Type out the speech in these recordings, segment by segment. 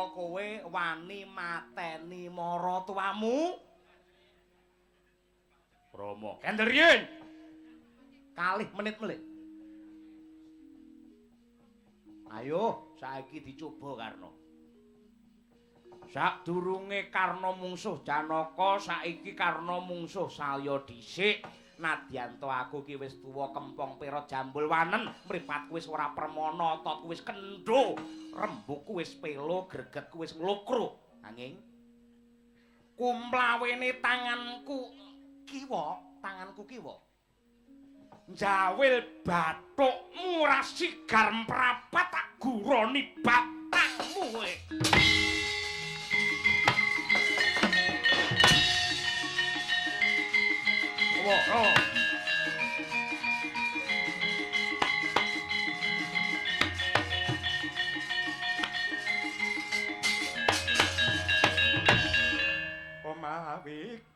Apa kowe wani mateni maratuwamu? Rama, kendel riyin. Kalih menit melih. Ayo, saiki dicoba Karna. Sadurunge Karna mungsuh Janaka, saiki Karna mungsuh Salya dhisik. Nadyan to aku ki wis tuwa kempong pera jambul wanen, mripatku wis ora permana, ototku wis kendho, rembugku wis pelo, gregetku wis nglokro. Nanging kumlawene tanganku kiwa, tanganku kiwa njawil bathukmu ora sigar mprapat tak guroni batangmu kowe. Oh. Omawignam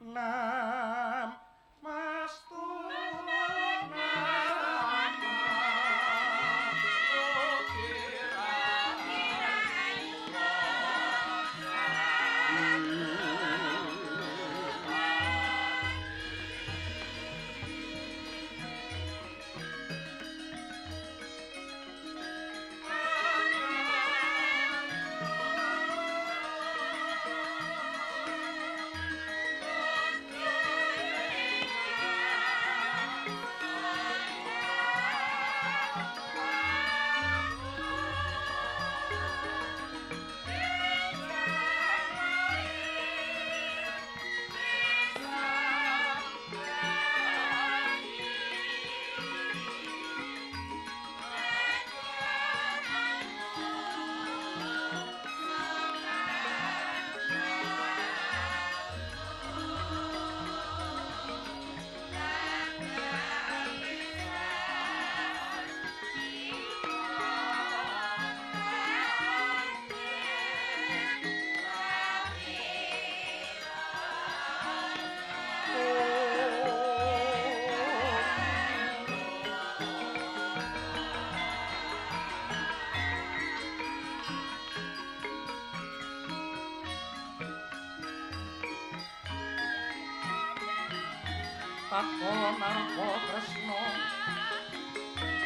Tatkala narpa Kresna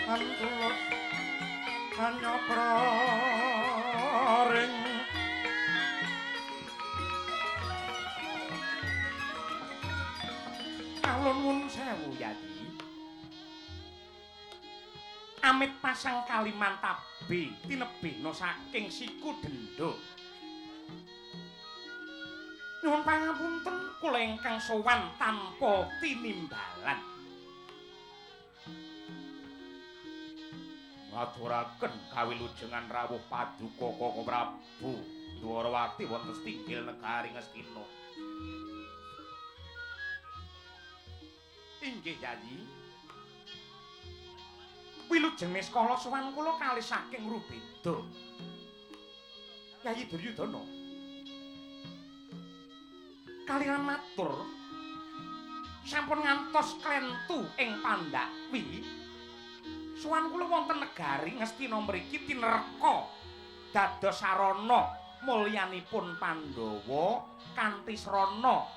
antulus anyapra ring Alun nuwun sewu Yadi. Amit pasang Kalimantabe tinebihna saking siku dendho. Nyuwun pangapunten kula ingkang sowan tanpa tinimbalan. Ngaturaken kawilujengan rawuh paduka Kaka Prabu Dwarawati wonten setinggil negari Ngastina. Inggih Yayi. Wilujeng niskala sowan kula kalih saking Rubeda. Yayi Duryudana. Kaliyan matur sampun ngantos klentu ing Pandakwi. Sowan kula wonten negari Ngastina mriki tinerka dados sarana mulyanipun Pandhawa kanthi srana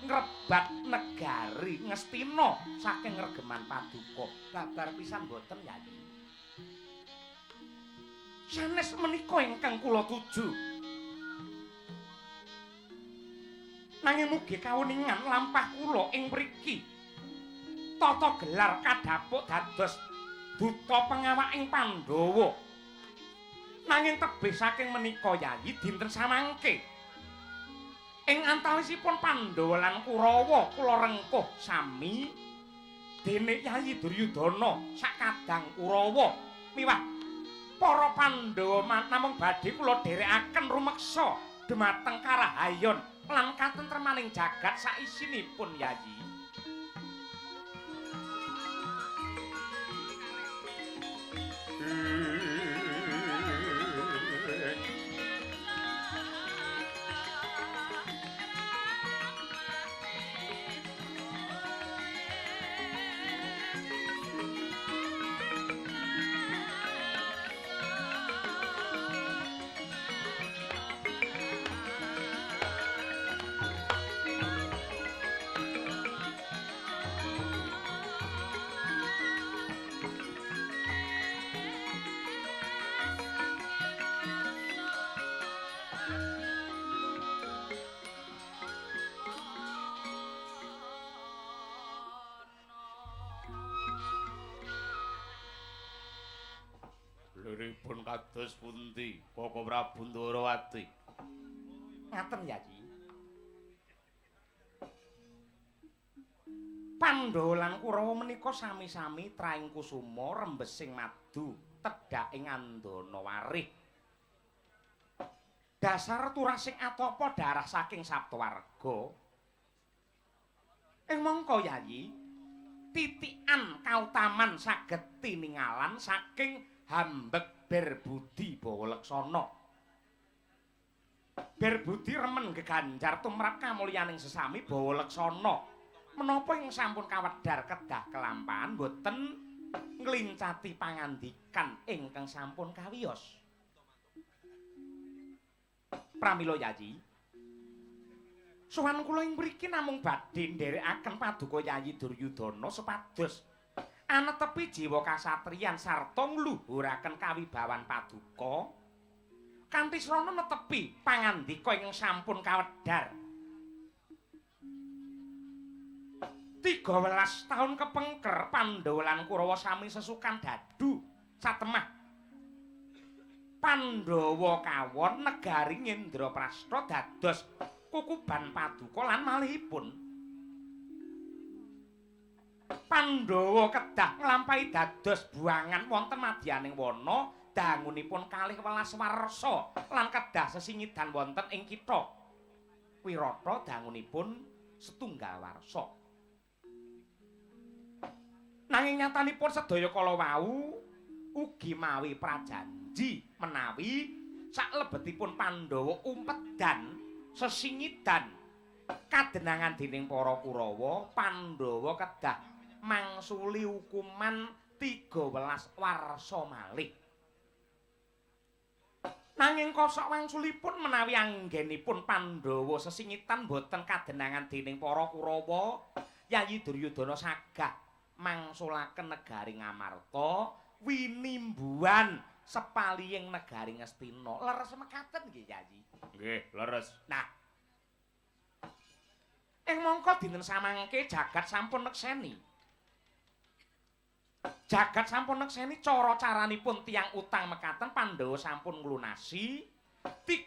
ngrebat negari Ngastina saking regeman paduka. Babar pisan mboten Yayi. Sanes menika ingkang kula tuju. Nanging mugi kawuningan lampah kula ing mriki tata gelar kadhapuk dados duta pengawak ing Pandhawa. Nanging tebih saking menika Yayi dinten samangke ing antawisipun Pandhawa lan Kurawa kula rengkuh sami dene Yayi Duryudana sakadang Kurawa miwah para Pandhawa namung badhe kula dherekaken rumeksa dumateng karahayon lan katentremaning jagat saisinipun Yayi. Liripun kados pundi Koko Prabu Ndorowati? Ngaten Yayi. Pandhawa lan Kurawa menika sami-sami traing kusuma rembesing madu tedhak ing andana warih. Dasar turasing atapa darah saking saptawarga. Ing mangka Yayi, titikan kautaman saged tiningalan saking hambek berbudi bawa leksana. Berbudi remen geganjar tumrap kamulyaning sesami bawa leksana. Menapa ing sampun kawedhar kedah kelampahan boten nglincati pangandikan ingkang sampun kawiyos. Pramila Yayi, sowan kula ing mriki namung badhe nderekaken paduka Yayi Duryudana supados anetepi jiwa kasatriyan sarta ngluhuraken kawibawan paduka kanthi srana netepi pangandika ingkang sampun kawedhar. 13 taun kepengker Pandhawa lan Kurawa sami sesukan dadu satemah. Pandhawa kawon negari Ngendraprasta dados kukuban paduka lan malihipun Pandhawa kedah nglampahi dados buangan wonten madyaning wana dangunipun 12 warsa lan kedah sesingidan wonten ing kitha Wirata dangunipun setunggal warsa. Nanging nyatanipun sedaya kala wau ugi mawi prajanji menawi saklebetipun Pandhawa umpedan sesingidan kadenangan dening para Kurawa, Pandhawa kedah mangsuli hukuman 13 warsa malih. Nanging kosok wangsulipun menawi anggenipun Pandhawa sesingitan boten kadenangan dening para Kurawa, Yayi Duryudana sagah mangsulaken negari Ngamarta winimbuhan sepaliying negari Ngastina. Leres mekaten nggih Yayi? Nggih, leres. Nah, ing mangka dinten samangke jagat sampun nekseni. Jagat sampun nekseni cara-caranipun tiyang utang mekaten Pandhawa sampun nglunasi. 13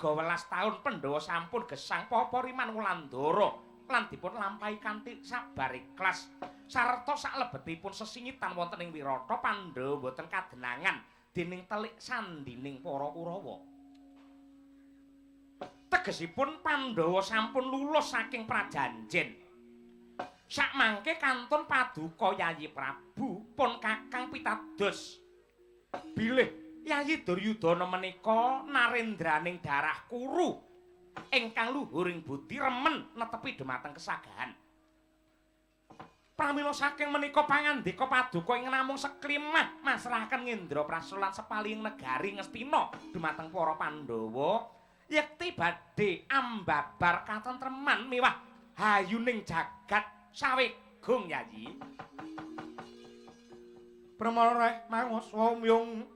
taun Pandhawa sampun gesang papariman Wulandara lan dipun lampahi kanthi sabar ikhlas sarta saklebetipun sesingitan wonten ing Wirata Pandhawa boten kadenangan dening telik sandining para Kurawa. Tegesipun Pandhawa sampun lulus saking prajanjen. Sakmangke kantun paduka Yayi Prabu pun kakang pitados bilih Yayi Duryudana menika narendraning darah Kuru ingkang luhuring budi remen netepi dhumateng kesagahan. Pramila saking menika pangandika paduka ing namung seklimah masrahaken Ngendraprasta lan sepalihing negari Ngastina dhumateng para Pandhawa yekti badhe ambabar katentreman miwah hayuning jagat sawegung Yayi. Pramareh mangos womyung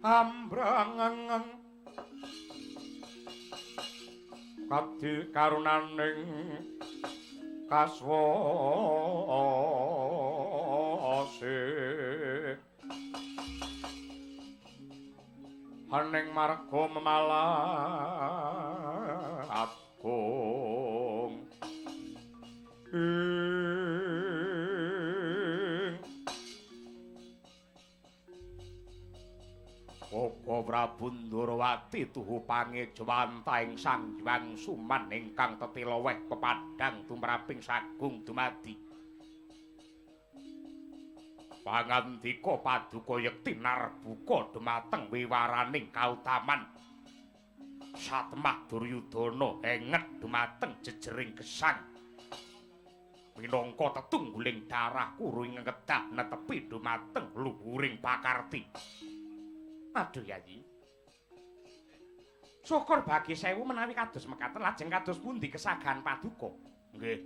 ambrangeng kadi karunaning kaswase haning marga memalah agung Koko Prabu Ndorowati tuhu pangejawantahing Sang Hyang Suman ingkang tetiloweh pepadhang tumraping sagung dumadi. Pangandika paduka yekti narbuka dhumateng wiwaraning kautaman. Satemah Duryudana enget dhumateng jejering gesang. Minangka tetungguling darah Kuru ingkang kedah netepi dhumateng luhuring pakarti. Aduh Yayi. Syukur bagi sewu menawi kados mekaten lajeng kados pundi kesagahan paduka. Nggih.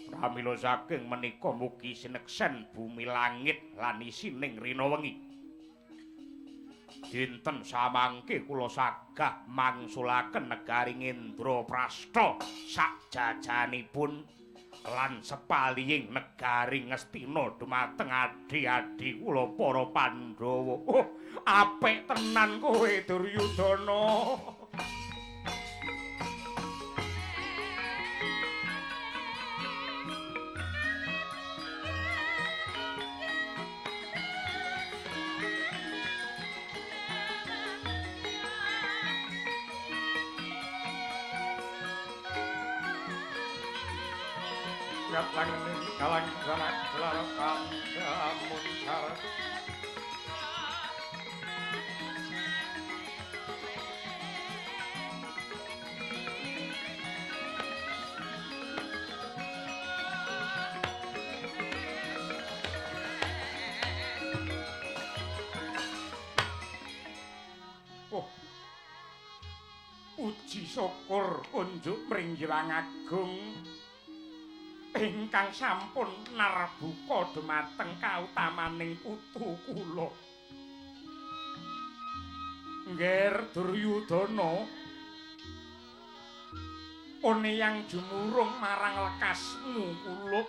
Pramila saking menika mugi sineksen bumi langit lan isining rina wengi. Dinten samangke kula sagah mangsulaken negari Ngendraprasta sakjajanipun Lan sepaliying negari Ngastina dumateng adhi-adhi kula para Pandhawa. Oh, apik tenan kowe Duryudana. Kalang jalan gelar pandamuncar. Oh, puji syukur kunjuk mring Hyang Agung ingkang sampun narbuka dumateng kautamaning putu kula. Ngger Duryudana, oneyang jumurung marang lekasmu kula.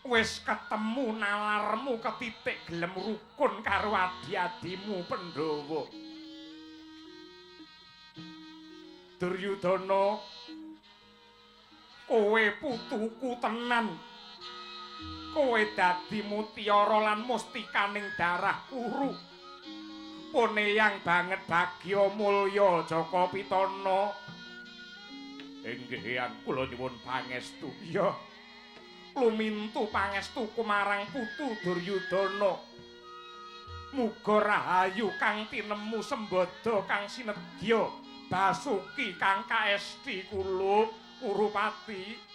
Wis ketemu nalarmu ketitik gelem rukun karo adi-adimu Pandhawa. Duryudana, kowe putuku tenan. Kowe dadi mutiara lan mustikaning darah Kuru. Poneyang banget bagya mulya Jaka Pitana. Inggih Hyang, kula nyuwun pangestu. Iya. Lumintu pangestuku marang putu Duryudana. Muga rahayu kang tinemu sembada kang sinedya basuki kang kaesti kula Kurupati.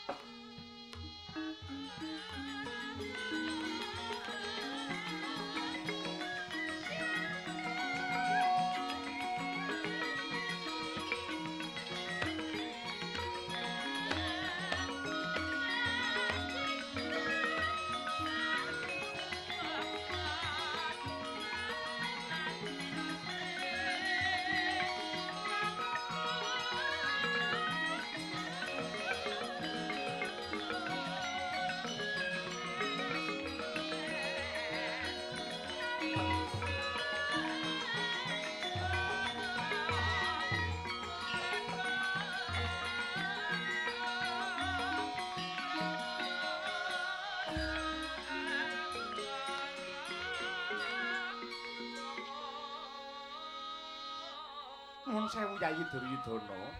Nuwun sewu Yayi Duryudana.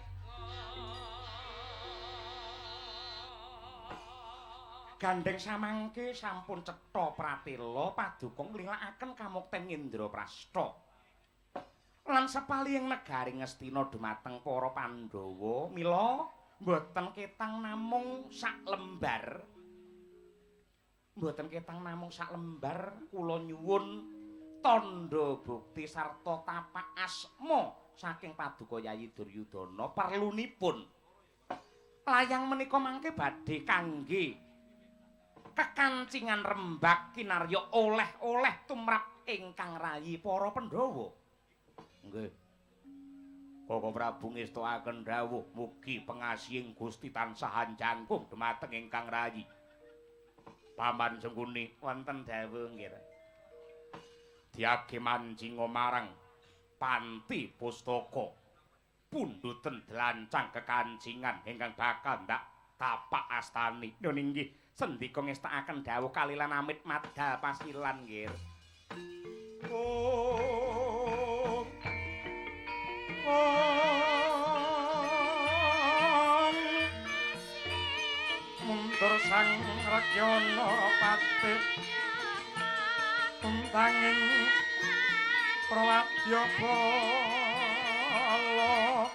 Gandheng samangke sampun cetha pratela paduka nglilakaken kamukten Indraprasta. Lan sepalihing negari Ngastina dumateng para Pandhawa, mila mboten ketang namung sak lembar. Mboten ketang namung sak lembar, kula nyuwun tandha bukti sarta tapak asma saking paduka Yayi Duryudana perlunipun. Layang menika mangke badhe kangge kekancingan rembag kinarya oleh-oleh tumrap ingkang rayi para Pandhawa. Nggih. Koko Prabu ngestokaken dawuh mugi pengasihing Gusti tansah anjangkung dumateng ingkang rayi. Paman Sengkuni wonten dawuh nggih. Diage manjinga marang panti pustaka pundhuten dlancang kekancingan ingkang bakal ndak tapak astani. Nun inggih sendika ngestakaken dawuh kalilan amit madal pasilan nggih. Om Om Mundur sang Rakyana patih tanging prawadya bala.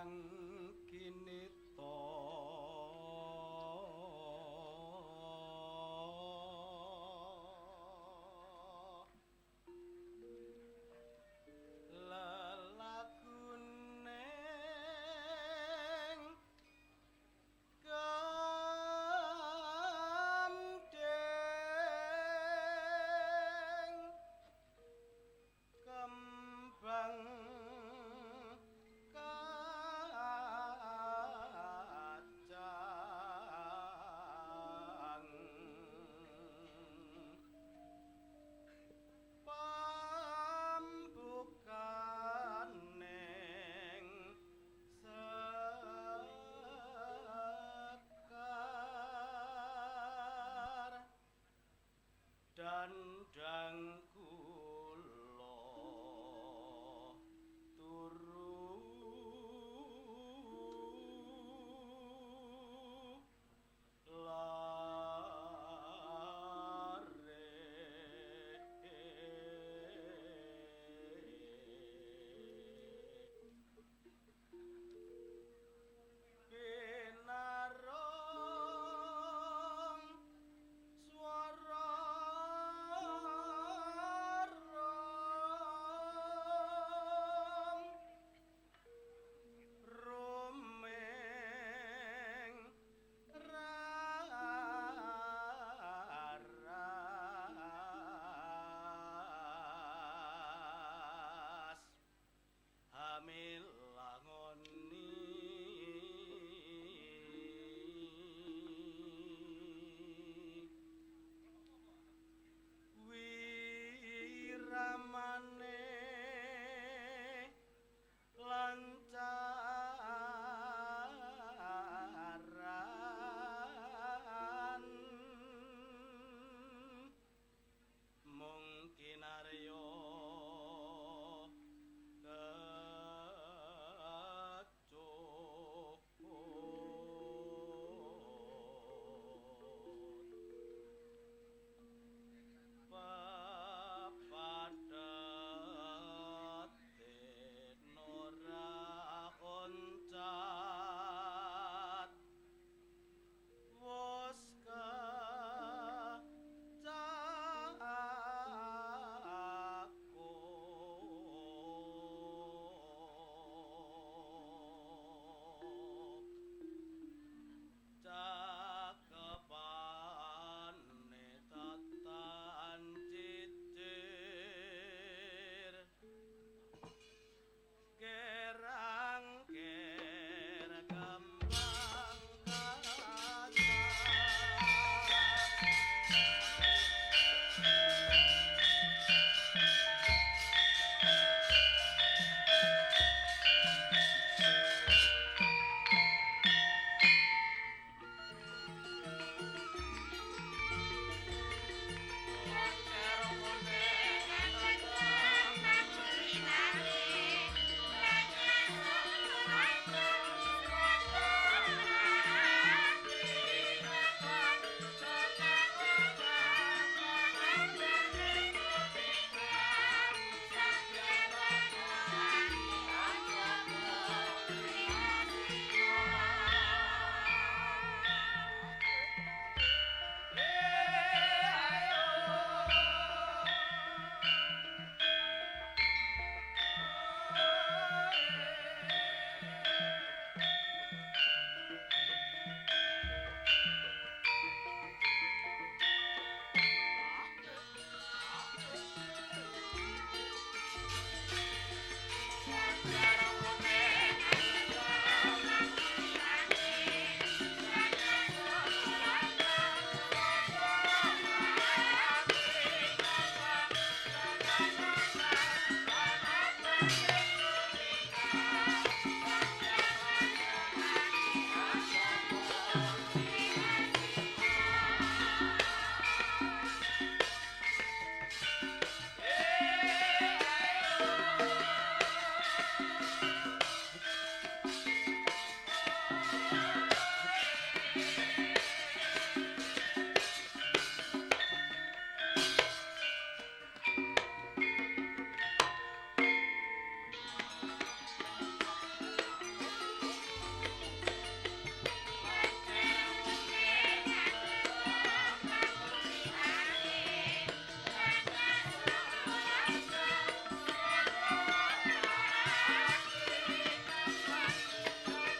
kang kinita lelakuning gandeng kembang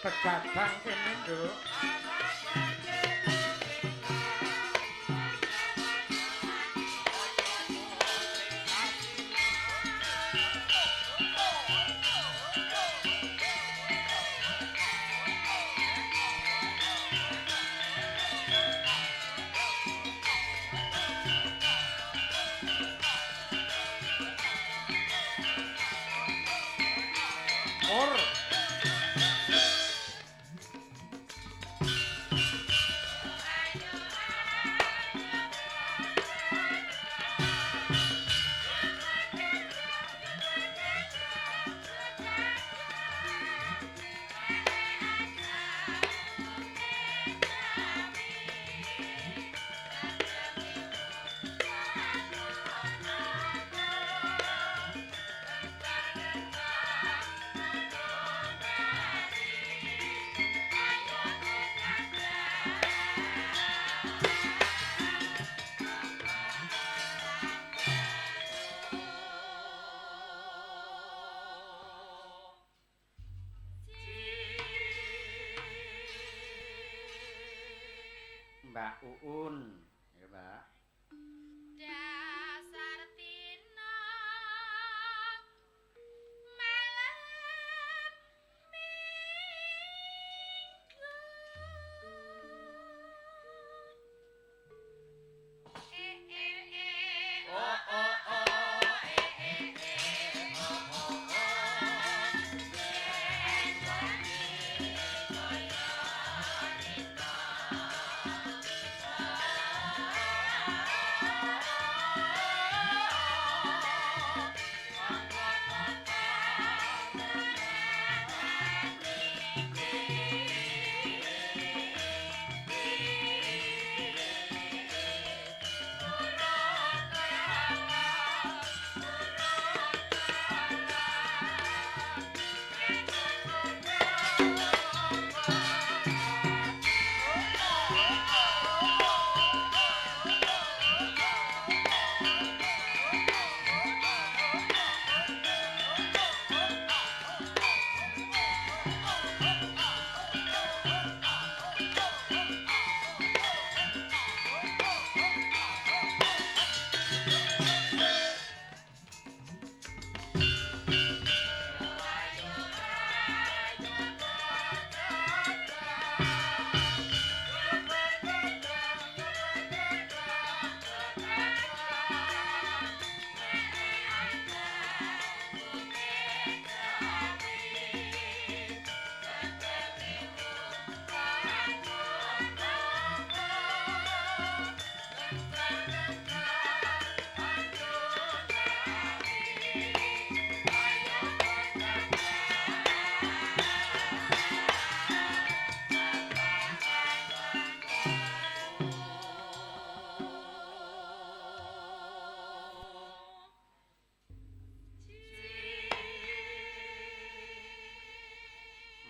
Begadang kene, Nduk. Or Mbak Uun, ya Mbak. Dasar tina malam minggu. E e e O o o e e e o o o.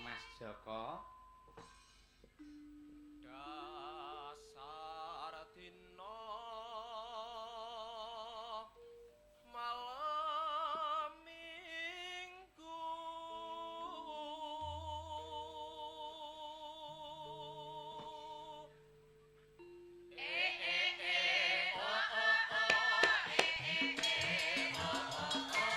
Mas Joko. Dasar dina malam minggu. E e e o o o e e e o o o.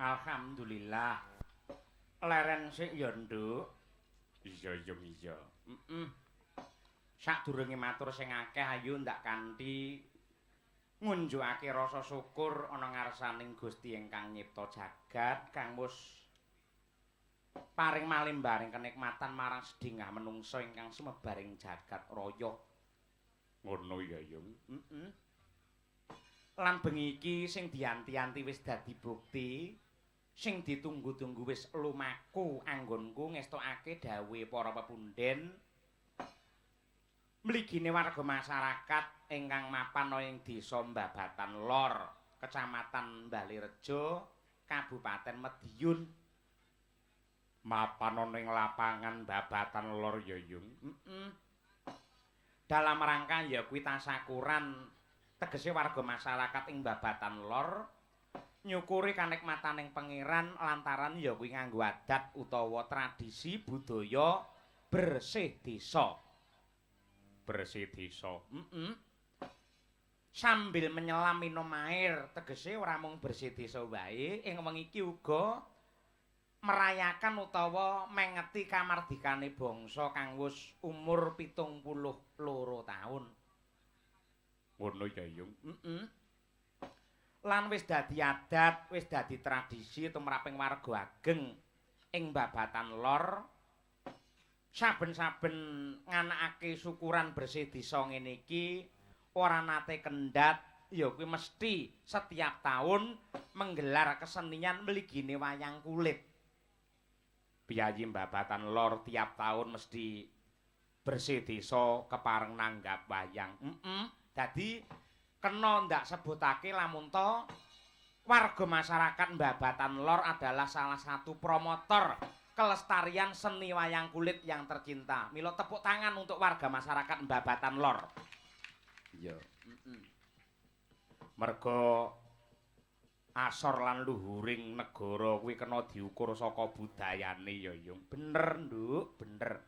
Alhamdulillah. Leren sik ya, Nduk. Iya, iya, iya. Heeh. Sadurunge matur sing akeh ayo ndak kanthi ngunjukake rasa syukur ana ngarsaning Gusti ingkang nyipta jagat kang wis Paring malimbaring kenikmatan marang sedengah menungsa ingkang sumebaring jagat raya. Ngono ya, Yung. Heeh. Lan bengi iki sing dianti-anti wis dadi bukti, sing ditunggu-tunggu wis lumaku anggonku ngestokake dawuhe para pepunden. Mligine warga masyarakat ingkang mapan ana ing Desa Mbabatan Lor, Kecamatan Balirejo, Kabupaten Madiun. Mapan ana ing lapangan Babatan Lor ya, Yung. Heeh. Dalam rangka ya kuwi tasakuran, tegese warga masyarakat ing Babatan Lor nyukuri kanikmataning Pangeran lantaran ya kuwi nganggo adat utawa tradisi budaya bersih desa. Bersih desa. Heeh. Sambil menyelam minum air, tegese ora mung bersih desa wae, ing wengi iki uga merayakan utawa mengeti kamardikane bangsa kang wis umur 72 taun. Ngono ya, Yung. Heeh. Lan wis dadi adat, wis dadi tradisi tumraping warga ageng ing Babatan Lor. Saben-saben nganakake syukuran bersih desa ngene iki ora nate kendhat, ya kuwi mesti setiap tahun menggelar kesenian mligine wayang kulit. Piyayi Babatan Lor tiap tahun mesti bersih desa kepareng nanggap wayang. Heeh. Dadi kena ndak sebutake lamun to warga masyarakat Babatan Lor adalah salah satu promotor kelestarian seni wayang kulit yang tercinta. Mila tepuk tangan untuk warga masyarakat Babatan Lor. Iya. Heeh. Merga asor lan luhuring negara kuwi kena diukur saka budayane ya, Yung. Bener, Nduk, bener.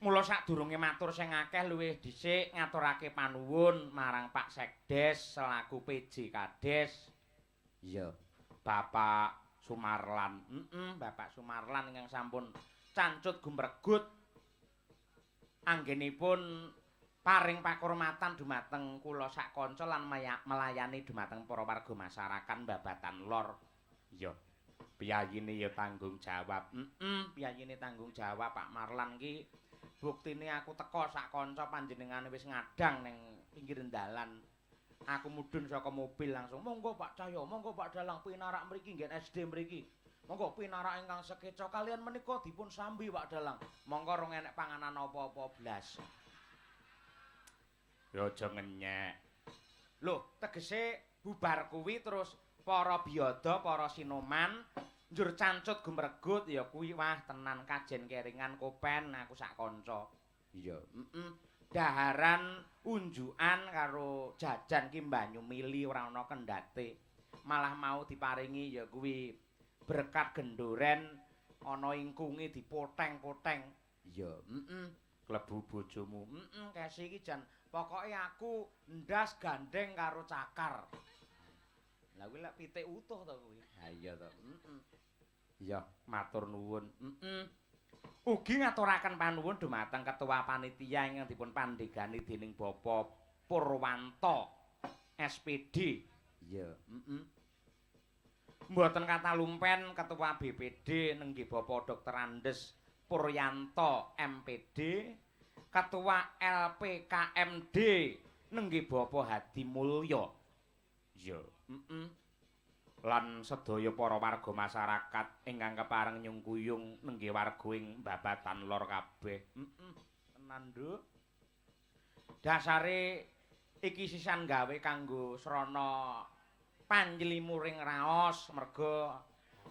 Mula sadurunge matur sing akeh luwih dhisik ngaturake panuwun marang Pak Sekdes selaku PJ Kades. Iya, Bapak Sumarlan. Heeh, Bapak Sumarlan ingkang sampun cancut gumregut anggenipun paring pakurmatan dumateng kula sak kanca lan melayani dumateng para warga masyarakat Babatan Lor. Iya. Piyayine ya tanggung jawab. Heeh, piyayine tanggung jawab Pak Marlan ki. Buktine aku teka sak kanca panjenengane wis ngadang ning pinggir dalan. Aku mudhun saka mobil langsung, "Monggo Pak Cahyo, monggo Pak Dalang pinarak mriki nggen SD mriki. Monggo pinarak ingkang sekeca kalian menika dipun sambi Pak Dalang. Monggo rong enek panganan apa-apa blas." Ya aja ngenyek. Lho, tegese bubar kuwi terus para biyada, para sinoman njur cancut gumregut ya kuwi wah tenan kajen keringan kopen aku sak kanca. Iya, heeh. Daharan unjukan karo jajan ki banyu mili ora ana kendhate. Malah mau diparingi ya kuwi berkat gendoren ana ingkunge dipoteng-poteng. Iya, heeh. Klebu bojomu. Heeh, kesi iki jan pokoke aku ndas gandeng karo cakar. Lah kuwi lek pitik utuh to kuwi. Ha iya to. Heeh. Iya, matur nuwun. Heeh. Ugi ngaturaken panuwun dumateng ketua panitia ingkang dipun pandhegani dening Bapak Purwanto SPD. Iya, heeh. Mboten kathah lumpen ketua BPD nenggih Bapak Dr. Andes Puryanto MPD, ketua LPKMD nenggih Bapak Hadi Mulya. Iya, heeh. Lan sedaya para warga masyarakat ingkang kepareng nyungkuyung nenggih warga ing Babatan Lor kabeh. Heeh, tenan, Nduk. Dasare iki sisan gawe kanggo srana panjlimuring raos merga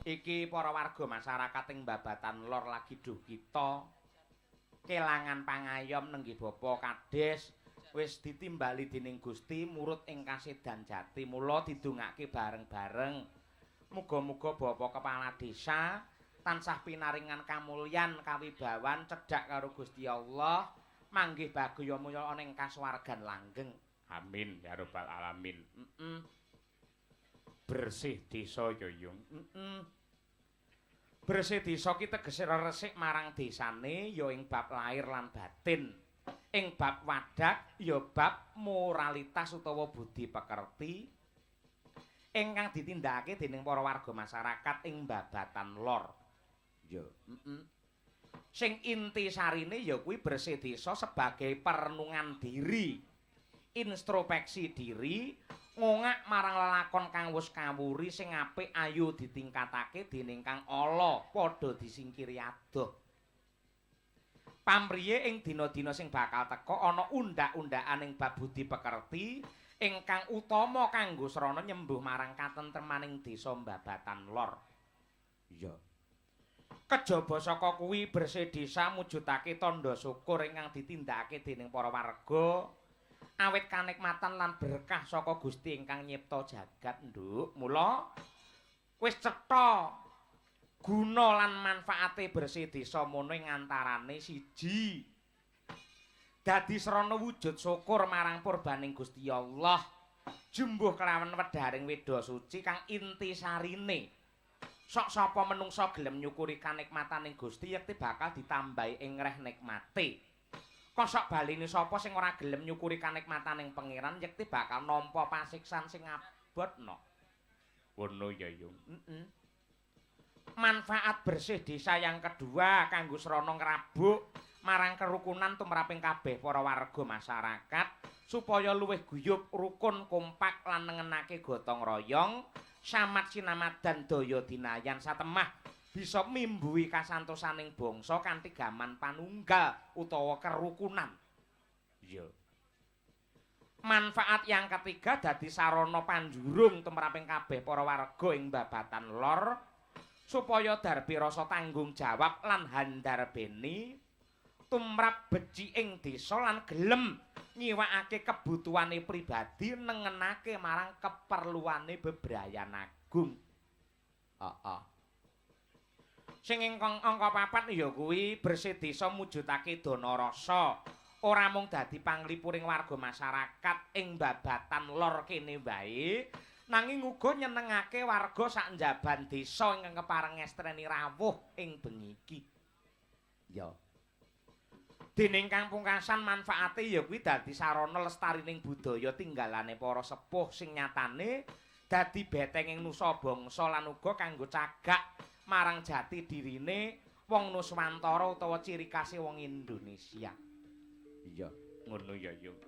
iki para warga masyarakat ing Babatan Lor lagi duh kita kelangan pangayom nenggih Bapak Kades wis ditimbali dening Gusti murut ing kasedan jati, mula didongake bareng-bareng muga-muga Bapak Kepala Desa tansah pinaringan kamulyan kawibawan cedhak karo Gusti Allah manggih bagya mulya ana ing kasuwargan langgeng. Amin ya rabbal alamin. Heeh. Bersih desa ya, Yung. Heeh. Bersih desa ki tegese resik marang desane ya ing bab lahir lan batin. Ing bab wadak ya bab moralitas utawa budi pekerti ingkang ditindakake dening para warga masyarakat ing Babatan Lor. Iya, Sing inti sarine ya kuwi bersih desa sebagai perenungan diri, introspeksi diri, ngongak marang lelakon kang wis kawuri sing apik ayo ditingkatake dening kang ala padha disingkiri adoh. Pamriye ing dina-dina sing bakal teka ana undhak-undhakan ing bab budi pekerti ingkang utama kanggo srana nyembuh marang katentremaning desa Mbabatan Lor. Iya. Kejaba saka kuwi bersih desa mujudake tandha syukur ingkang ditindakake dening para warga awit kanikmatan lan berkah saka Gusti ingkang nyipta jagat, Nduk. Mula wis cetha guna lan manfaate bersih desa mono ing antarane siji dadi srana wujud syukur marang purbaning Gusti Allah jumbuh kelawan wedharing weda suci kang inti sarine. Sok sapa menungsa gelem nyukuri kanikmataning Gusti yekti bakal ditambahi ing reh nikmate. Kosok baline sapa sing ora gelem nyukuri kanikmataning Pangeran yekti bakal nampa pasiksan sing abot no. Ngono ya, Yung. Manfaat bersih desa yang kedua kanggo srana ngrabuk marang kerukunan tumraping kabeh para warga masyarakat supaya luwih guyub, rukun, kompak lan nengenake gotong royong, samat sinamadan daya dinayan satemah bisa mimbuhi kasantosaning bangsa kanthi gaman panunggal utawa kerukunan. Iya. Manfaat yang ketiga dadi sarana panjurung tumraping kabeh para warga ing Babatan Lor supaya darbi rasa tanggung jawab lan handarbeni tumrap beciking desa lan gelem nyiwakake kebutuhane pribadi nengenake marang keperluane bebrayan agung. Heeh. Sing ingkang angka papat ya kuwi bersih desa mujudake dana rasa. Ora mung dadi panglipuring warga masyarakat ing Babatan Lor kene wae, nanging uga nyenengake warga sak njaban desa ingkang kepareng ngestreni rawuh ing bengi iki. Ya. Dening kang pungkasan manfaate ya kuwi dadi sarana lestarining budaya tinggalane para sepuh sing nyatane dadi betenging nusa bangsa lan uga kanggo cagak marang jati dirine wong Nuswantara utawa ciri khase wong Indonesia. Iya, ngono ya, Yung.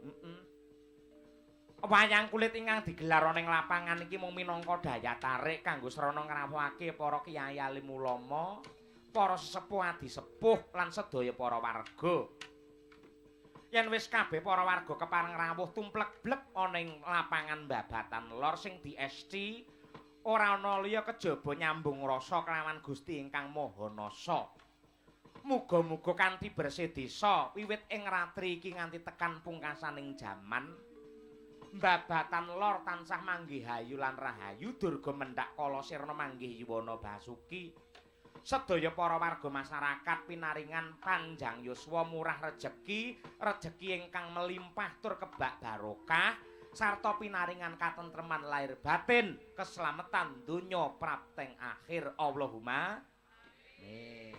Wayang kulit ingkang digelar ana ing lapangan iki mung minangka daya tarik kanggo srana ngrawuhake para kiai alim ulama, para sesepuh adi sepuh lan sedaya para warga. Yen wis kabeh para warga kepareng rawuh tumplek-blek ana ing lapangan Babatan Lor sing diesti ora ana liya kejaba nyambung rasa kelawan Gusti ingkang Maha Nasa. Muga-muga kanthi bersih desa wiwit ing ratri iki nganti tekan pungkasaning jaman, Babatan Lor tansah manggih hayu lan rahayu, durga mendhak kala sirna manggih yuwana basuki. Sedaya para warga masyarakat pinaringan panjang yuswa, murah rejeki, rejeki ingkang melimpah tur kebak barokah, sarta pinaringan katentreman lahir batin, keselamatan donya prapteng akhir. Allahumma amin.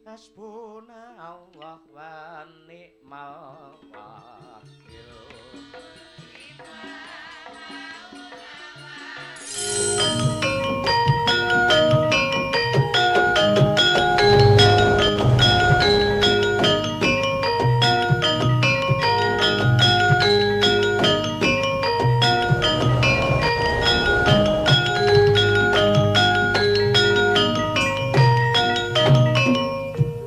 Hasbunallah wa ni'mal wakil.